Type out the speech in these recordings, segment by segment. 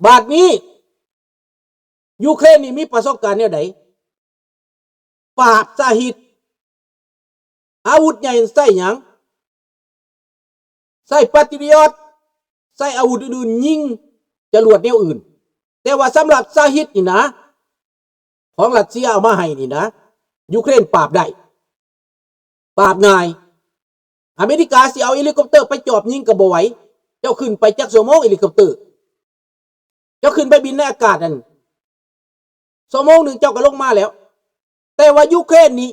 ບາດນີ້ ຢູເຄຣນນີ້ມີປະສົບການແນວໃດ? ປາບຊາຮີດ. ອາວຸດໃຫຍ່ໃຊ້ຫຍັງ? ໃຊ້ປາຕຣິອອດ, ໃຊ້ອາວຸດອື່ນໆ ຍິງຈະຫຼວດແນວອື່ນ. ແຕ່ວ່າສຳລັບຊາຮີດນີ້ນະ ຂອງຣັດເຊຍເອົາມາໃຫ້ນີ້ນະ ຢູເຄຣນປາບໄດ້ ປາບງ່າຍ. ອາເມລິກາຊິເອົາເຮລິຄອບເຕີໄປຈອບຍິງກໍບໍ່ໄຫວ. ເຈົ້າຂຶ້ນໄປຈັກຊົ່ວໂມງເຮລິຄອບເຕີ? ເຈົ້າຂຶ້ນໄປບິນໃນອາກາດນັ້ນ ຊົ່ວໂມງໜຶ່ງເຈົ້າກໍລົງມາແລ້ວ. ແຕ່ວ່າຢູເຄຣນນີ້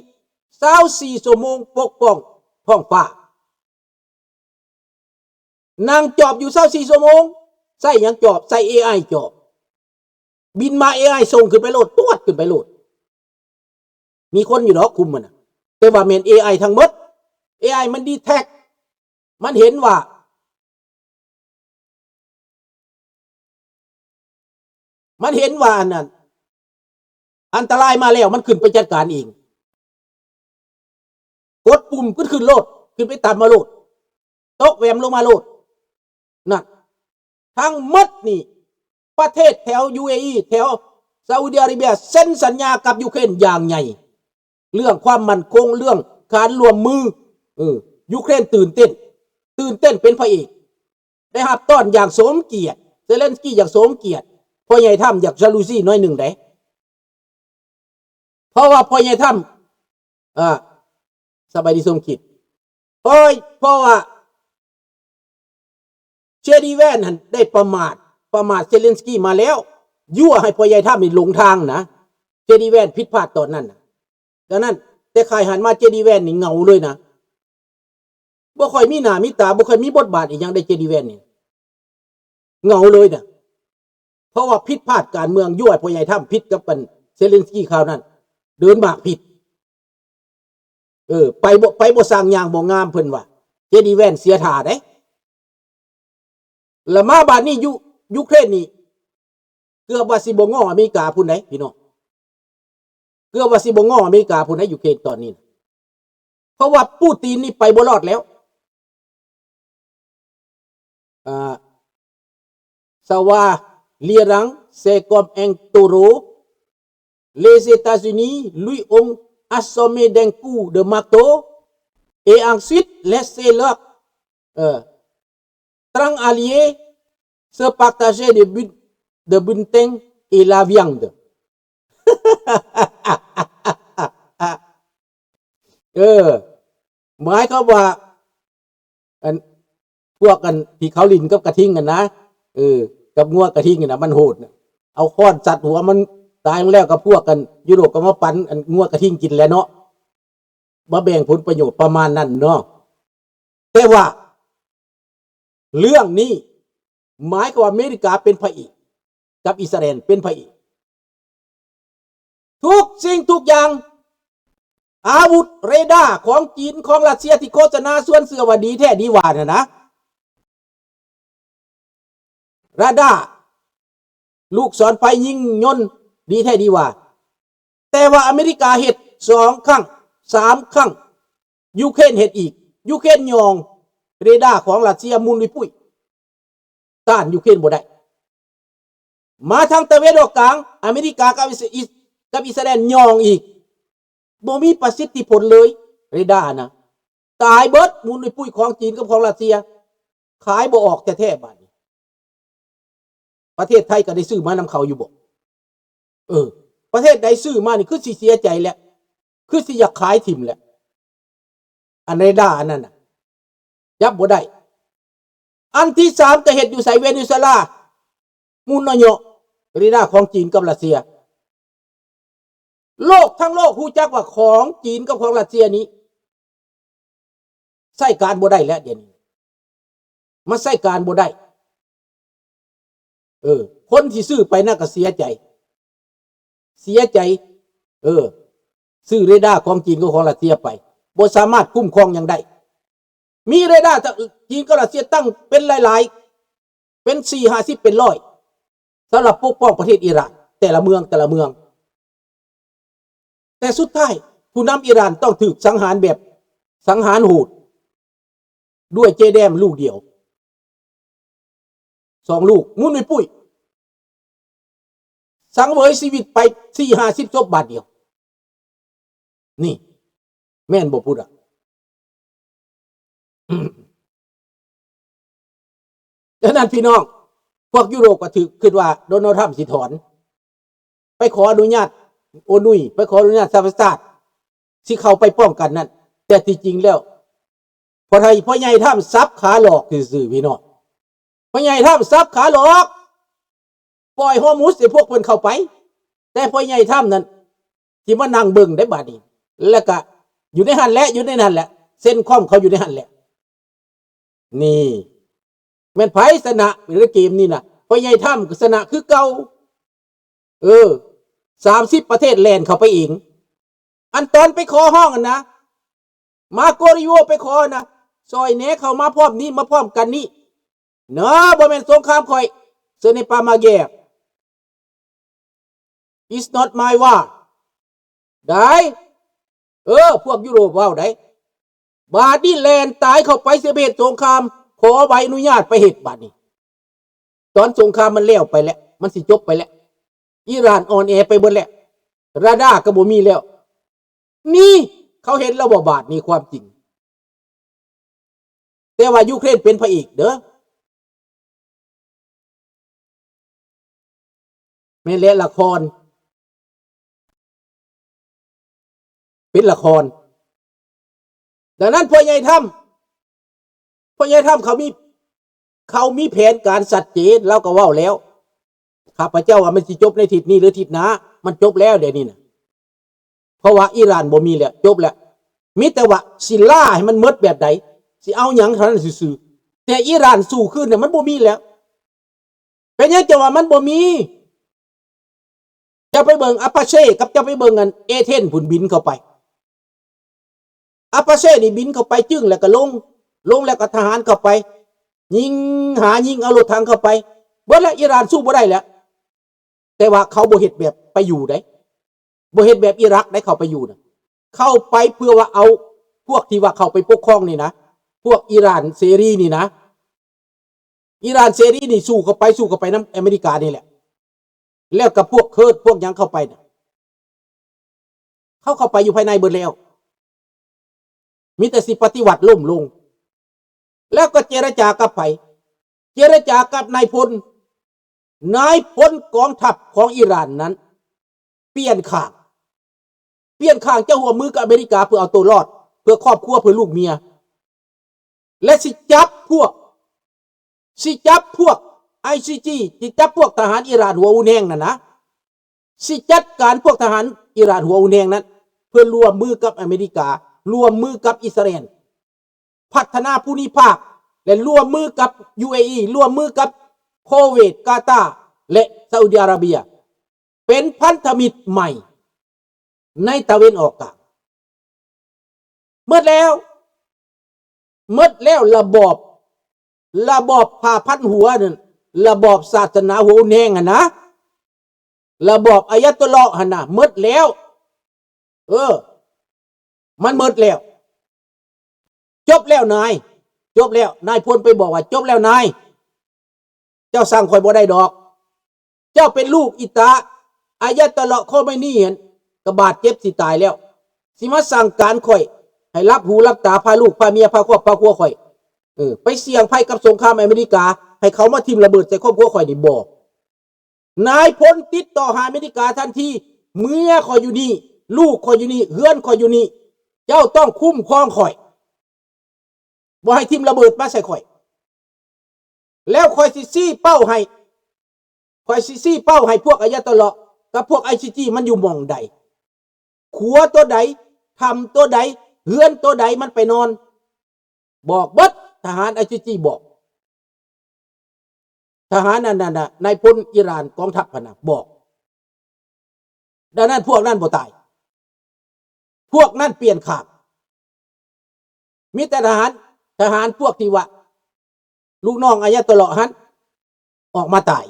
ຊາວສີ່ຊົ່ວໂມງປົກປ້ອງທ້ອງຟ້າ. ນັ່ງຈອບຢູ່ຊາວສີ່ຊົ່ວໂມງ. ໃຊ້ຫຍັງຈອບ? ໃຊ້ເອໄອຈອບ. ບິນມາ ເອໄອສົ່ງຂຶ້ນໄປໂລດ, ຕວດຂຶ້ນໄປໂລດ. ມີຄົນຢູ່ດອກຄຸມມັນນະ ແຕ່ວ່າແມ່ນເອໄອທັງໝົດ. ເອໄອມັນດີແທັກ ມັນເຫັນວ່າ ມັນເຫັນວ່າອັນນັ້ນ ອັນຕະລາຍມາແລ້ວ ມັນຂຶ້ນໄປຈັດການເອງ. ກົດປຸ່ມ ຂຶ້ນ ຂຶ້ນໂລດ, ຂຶ້ນໄປຕຳມາໂລດ, ຕົກແຫວມລົງມາໂລດ. ນັ້ນ ທັງໝົດນີ້ ປະເທດແຖວຢູເອອີ ແຖວຊາອຸດີອາຣາເບຍ ເຊັນສັນຍາກັບຢູເຄຣນຢ່າງໃຫຍ່ ເລື່ອງຄວາມໝັ້ນຄົງ, ເລື່ອງການຮ່ວມມື. ເອີ ຢູເຄຣນຕື່ນເຕັ້ນ, ຕື່ນເຕັ້ນເປັນພະເອກ, ໄດ້ຮັບຕ້ອນຢ່າງສົມກຽດ, ເຊເລັນສກີຢ່າງສົມກຽດ. ພໍ່ໃຫຍ່ທຳຢາກຈາລູຊີໜ້ອຍໜຶ່ງໃດ ເພາະວ່າພໍ່ໃຫຍ່ທຳ ເອີ ສະບາຍດີສົມຄິດ ເພາະ ເພາະວ່າ ເຈດີແວນຫັ້ນໄດ້ປະໝາດ, ປະໝາດເຊເລັນສກີມາແລ້ວ, ຍົວໃຫ້ພໍ່ໃຫຍ່ທຳນີ້ຫຼົງທາງນະ. ເຈດີແວນຜິດພາດຕອນນັ້ນນະ. ດັ່ງນັ້ນ ແຕ່ຂ້າຍຫັນມາ ເຈດີແວນນີ້ເຫງົາເລີຍນະ, ບໍ່ຄ່ອຍມີໜ້າມີຕາ, ບໍ່ຄ່ອຍມີບົດບາດອີ່ຫຍັງໃດ ເຈດີແວນນີ້ ເຫງົາເລີຍນະ. ເພາະວ່າຜິດພາດການເມືອງ, ຍົວໃຫ້ພໍ່ໃຫຍ່ທຳຜິດກັບອັນເຊເລັນສກີຄາວນັ້ນ, ເດີນໝາກຜິດ. ເອີ ໄປບໍ່ ໄປບໍ່ສ້າງຢ່າງບໍ່ງາມ ເພິ່ນວ່າ ເຈດີແວນເສຍທ່າເດ້. ລະມາບາດນີ້ ຢູ ຢູເຄຣນນີ້ ເກືອບວ່າຊິບໍ່ງໍອາເມລິກາພຸ້ນໃດ໋ພີ່ນ້ອງ, ເກືອບວ່າຊິບໍ່ງໍອາເມລິກາພຸ້ນໃດ໋ ຢູເຄຣນຕອນນີ້ນະ. ເພາະວ່າປູຕີນນີ້ໄປບໍ່ລອດແລ້ວ. ອ່າ Savoir l'Iran, c'est comme un taureau. Les États-Unis lui ont assommé d'un coup de marteau et ensuite laissé leurs, euh, trente alliés se partager de bu-, de butin et la viande. ເອີ ໝາຍຄວາມວ່າ ອັນ ພວກອັນທີ່ເຂົາຫຼິ້ນກັບກະທິງຫັ້ນນະ, ເອີ ກັບງົວກະທິງຫັ້ນນະ ມັນໂຫດນະ, ເອົາຄ້ອນສັດຫົວມັນຕາຍລົງແລ້ວ ກໍພວກກັນຢູໂຣບກໍມາປັນອັນງົວກະທິງກິນແຫຼະເນາະ, ມາແບ່ງຜົນປະໂຫຍດປະມານນັ້ນເນາະ. ແຕ່ວ່າເລື່ອງນີ້ ໝາຍຄວາມວ່າອາເມລິກາເປັນພະເອກ ກັບອິດສະຣາເອນເປັນພະເອກ. ທຸກສິ່ງທຸກຢ່າງ, ອາວຸດເຣດ້າຂອງຈີນ ຂອງຣັດເຊຍ ທີ່ໂຄສະນາຊວນເຊື່ອວ່າດີແທ້ດີຫວານຫັ້ນນະ, ເຣດ້າ ລູກສອນໄຟຍິງຍົນ ດີແທ້ດີຫວາ. ແຕ່ວ່າອາເມລິກາເຮັດສອງຄັ້ງ ສາມຄັ້ງ, ຢູເຄຣນເຮັດອີກ. ຢູເຄຣນຍ່ອງເຣດ້າຂອງຣັດເຊຍໝຸ່ນອຸຍປຸ້ຍ, ຕ້ານຢູເຄຣນບໍ່ໄດ້. ມາທາງຕາເວັນອອກກາງ, ອາເມລິກາກັບອິດ ກັບອິດສະຣາເອນຍ່ອງອີກ, ບໍ່ມີປະສິດທິຜົນເລີຍ. ເຣດ້ານະ ຕາຍເບິດ, ໝຸ່ນອຸຍປຸ້ຍຂອງຈີນກັບຂອງຣັດເຊຍ, ຂາຍບໍ່ອອກແທ້ໆບາດນີ້. ປະເທດໄທກໍໄດ້ຊື້ມານຳເຂົາຢູ່ບໍ່? ເອີ ປະເທດໃດຊື້ມານີ້ຄືຊິເສຍໃຈແຫຼະ, ຄືຊິຢາກຂາຍຖິ້ມແຫຼະ. ອັນເຣດ້າອັນນັ້ນນະ ຈັບບໍ່ໄດ້. ອັນທີສາມກໍເຮັດຢູ່ໃສ? ເວເນຊູເອລາ, ໝຸ່ນເນາະເຍາະ, ເຣດ້າຂອງຈີນກັບຣັດເຊຍ. ໂລກທັງໂລກຮູ້ຈັກວ່າຂອງຈີນກັບຂອງຣັດເຊຍນີ້ ໃຊ້ການບໍ່ໄດ້ແລ້ວ ດຽວນີ້ມັນໃຊ້ການບໍ່ໄດ້. ເອີ ຄົນທີ່ຊື້ໄປນັ້ນກໍເສຍໃຈ ເສຍໃຈ. ເອີ ຊື້ເຣດ້າຂອງຈີນກັບຂອງຣັດເຊຍໄປ ບໍ່ສາມາດຄຸ້ມຄອງຫຍັງໄດ້. ມີເຣດ້າ ຈ- ຈີນກັບຣັດເຊຍຕັ້ງເປັນຫຼາຍໆ ເປັນສີ່ຫ້າສິບ ເປັນຮ້ອຍ ສຳລັບປົກປ້ອງປະເທດອິຣານ ແຕ່ລະເມືອງ ແຕ່ລະເມືອງ. ແຕ່ສຸດທ້າຍ ຜູ້ນຳອິຣານຕ້ອງຖືກສັງຫານແບບສັງຫານໂຫດ ດ້ວຍເຈແດມລູກດຽວ ສອງລູກ ໝຸ່ນອຸຍປຸ້ຍ. ສັງເຫວີຍຊີວິດໄປສີ່ຫ້າສິບສົບບາດດຽວ. ນີ້ ແມ່ນບໍ່ພຸດອະ? ສະນັ້ນພີ່ນ້ອງ ພວກຢູໂຣບກໍຖືກ ຄິດວ່າໂດນັລທຳຊິຖອນ ໄປຂໍອະນຸຍາດໂອນຸຍ ໄປຂໍອະນຸຍາດສະຫະປະຊາຊາດ ຊິເຂົ້າໄປປ້ອງກັນນັ້ນ. ແຕ່ທີ່ຈິງແລ້ວ ພໍ່ໃຫຍ່ ພໍ່ໃຫຍ່ທຳສັບຂາຫຼອກຊື່ໆ ພີ່ນ້ອງ. ພໍ່ໃຫຍ່ທຳສັບຂາຫຼອກ ປ່ອຍຮອຣ໌ມຸດໃຫ້ພວກເພິ່ນເຂົ້າໄປ. ແຕ່ພໍ່ໃຫຍ່ທຳນັ້ນ ຊິມານັ່ງເບິ່ງໄດ້ບາດນີ້ ແລ້ວກະຢູ່ໃນຫັ້ນແຫຼະ ຢູ່ໃນນັ້ນແຫຼະ ເຊັນຄອມເຂົາຢູ່ໃນຫັ້ນແຫຼະ. ນີ້ແມ່ນໃຜຊະນະໃນເກມນີ້ນະ? ພໍ່ໃຫຍ່ທຳກໍຊະນະຄືເກົ່າ. ເອີ ສາມສິບປະເທດແລ່ນເຂົ້າໄປເອງ. ອັນຕອນໄປຂໍຮ້ອງຫັ້ນນະ ມາໂກລິໂວໄປຂໍນະ ຊ່ອຍແດ່ ເຂົ້າມາພ້ອມນີ້ ມາພ້ອມກັນນີ້. No, ບໍ່ແມ່ນສົງຄາມຂ້ອຍ. Ce n'est pas ma guerre. It's not my war. ໄດ້ ເອີ ພວກຢູໂຣບເວົ້າໄດ້. ບາດນີ້ແລ່ນຕາຍເຂົ້າໄປຊິໄປເຮັດສົງຄາມ ຂໍໃບອະນຸຍາດໄປເຮັດບາດນີ້. ຕອນສົງຄາມມັນແລ້ວໄປແລ້ວ ມັນຊິຈົບໄປແລ້ວ ອີຣານອ່ອນແອໄປເບິດແລ້ວ ຣາດາກໍບໍ່ມີແລ້ວ. ນີ້ເຂົາເຫັນແລ້ວບໍ່ບາດນີ້ຄວາມຈິງ? ແຕ່ວ່າຢູເຄຣນເປັນພະເອກເດີ. ແມ່ນແຫຼະ ລະຄອນ ເປັນລະຄອນ. ດັ່ງນັ້ນພໍ່ໃຫຍ່ທຳ ພໍ່ໃຫຍ່ທຳເຂົາມີ ເຂົາມີແຜນການຊັດເຈນ. ລາວກໍເວົ້າແລ້ວ ຂ້າພະເຈົ້າວ່າມັນຊິຈົບໃນທິດນີ້ ຫຼື ທິດໜ້າ. ມັນຈົບແລ້ວດຽວນີ້ນະ ເພາະວ່າອີຣານບໍ່ມີແລ້ວ ຈົບແລ້ວ. ມີແຕ່ວ່າຊິລ້າໃຫ້ມັນໝົດແບບໃດ ຊິເອົາຫຍັງເທົ່ານັ້ນຊື່ໆ. ແຕ່ອີຣານສູ້ຄືນນະ ມັນບໍ່ມີແລ້ວ. ເປັນຫຍັງຈະວ່າມັນບໍ່ມີ? ເຈົ້າໄປເບິ່ງອາປາເຊ ກັບເຈົ້າໄປເບິ່ງອັນເອເທນພຸ້ນ ບິນເຂົ້າໄປ. ອາປາເຊນີ້ບິນເຂົ້າໄປຈຶ້ງ ແລ້ວກໍລົງ ລົງແລ້ວກໍທະຫານເຂົ້າໄປ ຍິງຫາຍິງເອົາລົດຖັງເຂົ້າໄປ ເບິດແລ້ວ. ອີຣານສູ້ບໍ່ໄດ້ແລ້ວ. ແຕ່ວ່າເຂົາບໍ່ເຮັດແບບໄປຢູ່ໃດ ບໍ່ເຮັດແບບອີຣັກໃດ ເຂົ້າໄປຢູ່ນະ. ເຂົ້າໄປເພື່ອວ່າເອົາພວກທີ່ວ່າເຂົ້າໄປປົກຄອງນີ້ນະ ພວກອີຣານເສລີນີ້ນະ. ອີຣານເສລີນີ້ສູ້ເຂົ້າໄປ ສູ້ເຂົ້າໄປນຳອາເມລິການີ້ແຫຼະ ແລ້ວກັບພວກເຄີດ ພວກຫຍັງເຂົ້າໄປນະ. ເຂົາເຂົ້າໄປຢູ່ພາຍໃນເບິດແລ້ວ ມີແຕ່ຊິປະຕິວັດລົ້ມລົງ. ແລ້ວກໍເຈລະຈາກັບໃຜ? ເຈລະຈາກັບນາຍພົນ. ນາຍພົນກອງທັບຂອງອີຣານນັ້ນປ່ຽນຂ້າງ ປ່ຽນຂ້າງຈະຮ່ວມມືກັບອາເມລິກາເພື່ອເອົາໂຕລອດ ເພື່ອຄອບຄົວ ເພື່ອລູກເມຍ ແລະ ຊິຈັບພວກ ຊິຈັບພວກໄອຊີຈີ ຊິຈັບພວກທະຫານອີຣານຫົວຮຸນແຮງນັ້ນນະ ຊິຈັດການພວກທະຫານອີຣານຫົວຮຸນແຮງນັ້ນ ເພື່ອຮ່ວມມືກັບອາເມລິກາ ຮ່ວມມືກັບອິດສະຣາເອນ ພັດທະນາພູມິພາກ ແລະ ຮ່ວມມືກັບ ຢູເອອີ ຮ່ວມມືກັບໂຄເວດ ກາຕາ ແລະ ຊາອຸດີອາຣາເບຍ ເປັນພັນທະມິດໃໝ່ໃນຕາເວັນອອກກາງ. ໝົດແລ້ວ ໝົດແລ້ວ ລະບອບ ລະບອບຜ້າພັນຫົວນັ້ນ ລະບອບສາສະໜາຫົວຮຸນແຮງຫັ້ນນະ ລະບອບອາຍາໂຕເລາະຫັ້ນນະ ໝົດແລ້ວ. ເອີ ມັນໝົດແລ້ວ ຈົບແລ້ວນາຍ ຈົບແລ້ວ. ນາຍພົນໄປບອກວ່າ ຈົບແລ້ວນາຍ ເຈົ້າສັ່ງຂ້ອຍບໍ່ໄດ້ດອກ. ເຈົ້າເປັນລູກອີຕາ ອາຍາໂຕເລາະ ໂຄເມນີຫັ້ນ ກໍບາດເຈັບຊິຕາຍແລ້ວ ຊິມາສັ່ງການຂ້ອຍ ໃຫ້ຫຼັບຫູຫຼັບຕາ ພາລູກພາເມຍ ພາຄອບພາຄົວຂ້ອຍ ເອີ ໄປສ່ຽງໄພກັບສົງຄາມອາເມລິກາ ໃຫ້ເຂົາມາຖິ້ມລະເບີດໃສ່ຄອບຄົວຂ້ອຍນີ້ບໍ່. ນາຍພົນຕິດຕໍ່ຫາອາເມລິກາທັນທີ ເມຍຂ້ອຍຢູ່ນີ້ ລູກຂ້ອຍຢູ່ນີ້ ເຮືອນຂ້ອຍຢູ່ນີ້ ເຈົ້າຕ້ອງຄຸ້ມຄອງຂ້ອຍ ບໍ່ໃຫ້ຖິ້ມລະເບີດມາໃສ່ຂ້ອຍ ແລ້ວຂ້ອຍຊິຊີ້ເປົ້າໃຫ້ ຂ້ອຍຊິຊີ້ເປົ້າໃຫ້ພວກອາຍາໂຕເລາະ ກັບພວກໄອຊີຈີ ມັນຢູ່ໝ່ອງໃດ ຂົວຕົວໃດ ຖ້ຳຕົວໃດ ເຮືອນຕົວໃດມັນໄປນອນ ບອກເບິດ. ທະຫານໄອຊີຈີ ບອກ ທະຫານອັນນັ້ນນະ ນາຍພົນອີຣານກອງທັບຫັ້ນນະ ບອກ. ດັ່ງນັ້ນພວກນັ້ນບໍ່ຕາຍ ພວກນັ້ນປ່ຽນຂ້າງ. ມີແຕ່ທະຫານ ທະຫານພວກທີ່ວ່າລູກນ້ອງອາຍາໂຕເລາະຫັ້ນອອກມາຕາຍ.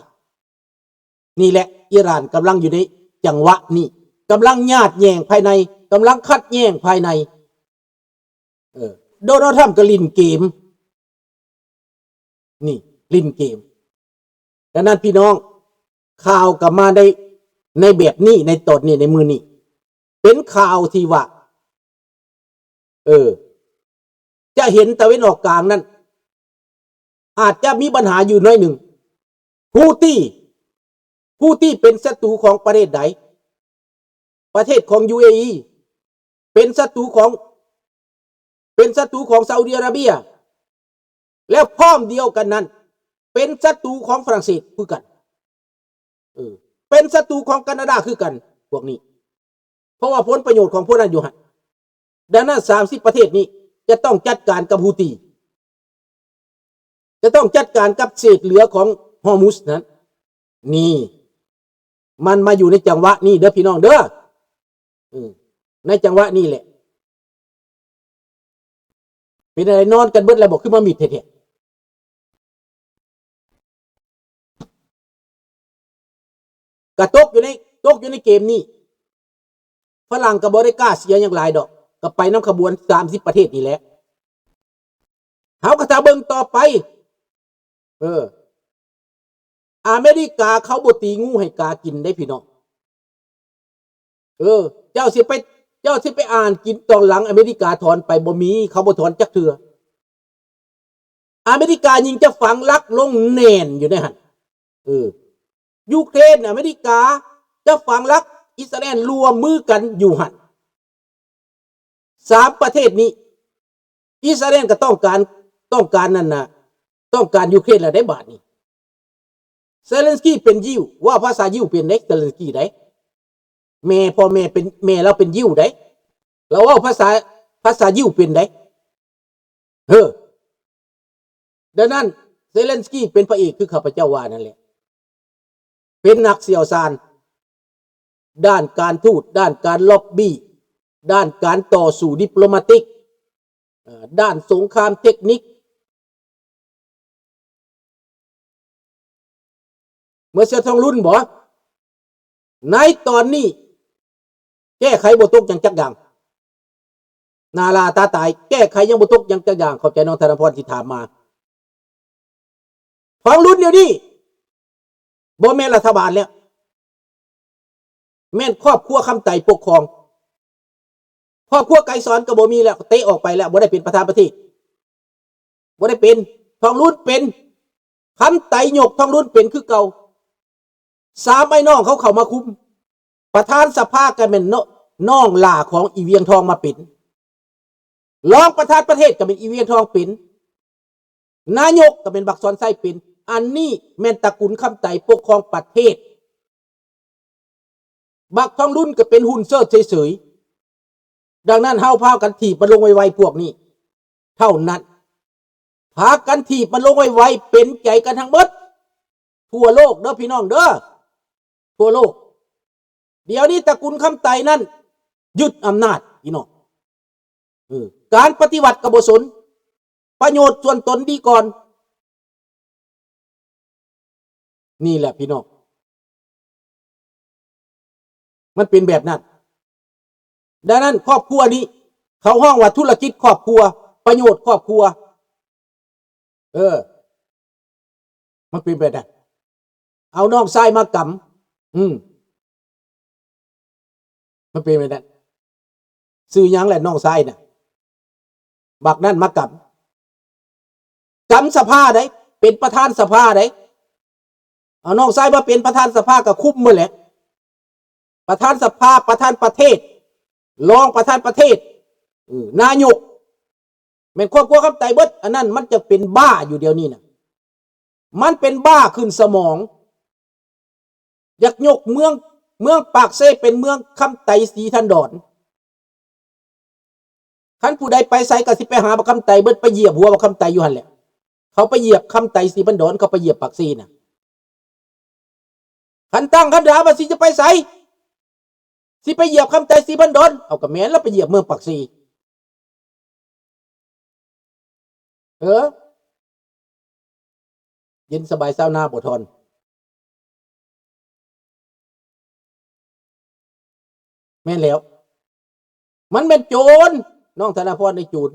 ນີ້ແຫຼະ ອີຣານກຳລັງຢູ່ໃນຈັງຫວະນີ້ ກຳລັງຍາດແຍ່ງພາຍໃນ ກຳລັງຂັດແຍ່ງພາຍໃນ. ເອີ ໂດນັລທຳກໍຫຼິ້ນເກມ ນີ້ຫຼິ້ນເກມ. ດັ່ງນັ້ນພີ່ນ້ອງ ຂ່າວກໍມາໄດ້ ໃນແບບນີ້ ໃນຕອນນີ້ ໃນມື້ນີ້ ເປັນຂ່າວທີ່ວ່າ ເອີ ຈະເຫັນຕາເວັນອອກກາງນັ້ນ ອາດຈະມີບັນຫາຢູ່ໜ້ອຍໜຶ່ງ. ຮູ້ຕີ ຮູ້ຕີເປັນສັດຕູຂອງປະເທດໃດ? ປະເທດຂອງ UAE ເປັນສັດຕູຂອງ ເປັນສັດຕູຂອງຊາອຸດີອາຣາເບຍ ແລ້ວພ້ອມດຽວກັນນັ້ນ ເປັນສັດຕູຂອງຝຣັ່ງເສດຄືກັນ ເອີ ເປັນສັດຕູຂອງການາດາຄືກັນ ພວກນີ້ ເພາະວ່າຜົນປະໂຫຍດຂອງພວກນັ້ນຢູ່ຫັ້ນ. ດັ່ງນັ້ນ ສາມສິບປະເທດນີ້ຈະຕ້ອງຈັດການກັບຮູ້ຕີ ຈະຕ້ອງຈັດການກັບເສດເຫຼືອຂອງຮອມຸດນັ້ນ. ນີ້ ມັນມາຢູ່ໃນຈັງຫວະນີ້ເດີພີ່ນ້ອງເດີ ເອີ ໃນຈັງຫວະນີ້ແຫຼະ. ເປັນຈັ່ງໃດ ນອນກັນເບິດແລ້ວບໍ່? ຄືມາມິດແທ້ໆ. ກະຕົກຢູ່ໃນ ຕົກຢູ່ໃນເກມນີ້ ຝຣັ່ງກະບໍ່ໄດ້ກ້າເສຍຫຍັງຫຼາຍດອກ ກະໄປນຳຂະບວນສາມສິບປະເທດນີ້ແຫຼະ. ເຮົາກະຖ້າເບິ່ງຕໍ່ໄປ ເອີ ອາເມລິກາເຂົາບໍ່ຕີງູໃຫ້ກາກິນເດ້ພີ່ນ້ອງ. ເອີ ເຈົ້າຊິໄປ ເຈົ້າຊິໄປອ່ານກິນຕອນຫຼັງອາເມລິກາຖອນໄປ ບໍ່ມີ ເຂົາບໍ່ຖອນຈັກເທື່ອ. ອາເມລິກາຍິ່ງຈະຝັງຫຼັກລົງແໜ້ນຢູ່ໃນຫັ້ນ. ເອີ ຢູເຄຣນ ອາເມລິກາຈະຝັງຫຼັກ ອິດສະຣາແອນລວມມືກັນຢູ່ຫັ້ນ. ສາມປະເທດນີ້ ອິດສະຣາແອນກໍຕ້ອງການ ຕ້ອງການນັ້ນນະ ຕ້ອງການຢູເຄຣນແລ້ວເດ້ບາດນີ້. ເຊເລັນສກີເປັນຢິວ ເວົ້າພາສາຢິວເປັນເດ້ ເຊເລັນສກີເດ້. ແມ່ ພໍ່ແມ່ເປັນ ແມ່ລາວເປັນຢິວເດ້ ລາວເວົ້າພາສາ ພາສາຢິວເປັນເດ້. ເອີ ດັ່ງນັ້ນ ເຊເລັນສກີເປັນພະເອກຄືຂ້າພະເຈົ້າວ່ານັ້ນແຫຼະ ເປັນນັກຊ່ຽວຊານດ້ານການທູດ, ດ້ານການລັອບບີ້, ດ້ານການຕໍ່ສູ້ດິບໂລມາຕິກ, ເອີ ດ້ານສົງຄາມເຕັກນິກ. ເມື່ອເຊື່ອທອງລຸນບໍ? ໃນຕອນນີ້ແກ້ໄຂບໍ່ຕົກຫຍັງຈັກຢ່າງ. ໜ້າຫຼ້າຕາຕາຍ ແກ້ໄຂຍັງບໍ່ຕົກຫຍັງຈັກຢ່າງ. ຂອບໃຈນ້ອງທະນະພອນທີ່ຖາມມາ. ທອງລຸນດຽວນີ້ບໍ່ແມ່ນລັດຖະບານແລ້ວ. ແມ່ນຄອບຄົວຄຳໄຕປົກຄອງ. ຄອບຄົວໄກສອນກໍບໍ່ມີແລ້ວ ເຕະອອກໄປແລ້ວ ບໍ່ໄດ້ເປັນປະທານປະເທດ ບໍ່ໄດ້ເປັນ. ທອງລຸນເປັນ ຄຳໄຕຍົກ ທອງລຸນເປັນຄືເກົ່າ. ສາມອ້າຍນ້ອງເຂົາເຂົ້າມາຄຸມ. ປະທານສະພາກໍແມ່ນນ້ອງຫຼ້າຂອງອີຫວຽງທອງມາເປັນ. ຮອງປະທານປະເທດກໍແມ່ນອີຫວຽງທອງເປັນ. ນາຍົກກໍແມ່ນບັກສອນໄຊເປັນ. ອັນນີ້ແມ່ນຕະກຸນຄຳໄຕປົກຄອງປະເທດ. ບັກທອງລຸນກໍເປັນຫຸ່ນເຊີດເສີຍໆ. ດັ່ງນັ້ນເຮົາພາກັນຖີບມັນລົງໄວໆ ພວກນີ້ເທົ່ານັ້ນ. ພາກັນຖີບມັນລົງໄວໆ ເປັນໃຈກັນທັງເບິດ ທົ່ວໂລກເດີພີ່ນ້ອງເດີ ທົ່ວໂລກ. ດຽວນີ້ຕະກຸນຄຳໄຕນັ້ນຍຶດອຳນາດພີ່ນ້ອງ. ເອີ ການປະຕິວັດກໍບໍ່ສົນ ປະໂຫຍດສ່ວນຕົນດີກ່ອນ. ນີ້ແຫຼະພີ່ນ້ອງ ມັນເປັນແບບນັ້ນ. ດັ່ງນັ້ນຄອບຄົວນີ້ ເຂົາຮ້ອງວ່າທຸລະກິດຄອບຄົວ ປະໂຫຍດຄອບຄົວ. ເອີ ມັນເປັນແບບນັ້ນ. ເອົານ້ອງຊາຍມາກຳ ອືມ ມັນເປັນແບບນັ້ນ. ຊື່ຫຍັງແຫຼະນ້ອງຊາຍນະ? ບັກນັ້ນມາກຳ ກຳສະພາໃດ໋ ເປັນປະທານສະພາໃດ໋. ເອົານ້ອງຊາຍມາເປັນປະທານສະພາກໍຄຸມໝົດແຫຼະ. ປະທານສະພາ, ປະທານປະເທດ, ຮອງປະທານປະເທດ, ເອີ, ນາຍົກ, ແມ່ນຄອບຄົວຄຳໄຕເບິດ. ອັນນັ້ນມັນຈະເປັນບ້າຢູ່ດຽວນີ້ນະ. ມັນເປັນບ້າຂຶ້ນສະໝອງ. ຢາກຍົກເມືອງ, ເມືອງປາກເຊເປັນເມືອງຄຳໄຕສີທັນດອນ. ຄັນຜູ້ໃດໄປໃສກໍຊິໄປຫາບັກຄຳໄຕເບິດ, ໄປຢຽບຫົວບັກຄຳໄຕຢູ່ຫັ້ນແຫຼະ. ເຂົາໄປຢຽບຄຳໄຕສີພັນດອນ, ເຂົາໄປຢຽບປາກເຊນະ. ຄັນຕັ້ງຄຳຖາມວ່າຊິຈະໄປໃສ? ຊິໄປຢຽບຄຳໄຕສີພັນດອນ? ເອົາ ກໍແມ່ນລະ, ໄປຢຽບເມືອງປາກເຊ. ເອີ ເຢັນສະບາຍຊາວນາບໍ່ທອນ. ແມ່ນແລ້ວ. ມັນແມ່ນໂຈນ. ນ້ອງທະນາພອນໄດ້ໂຈນ.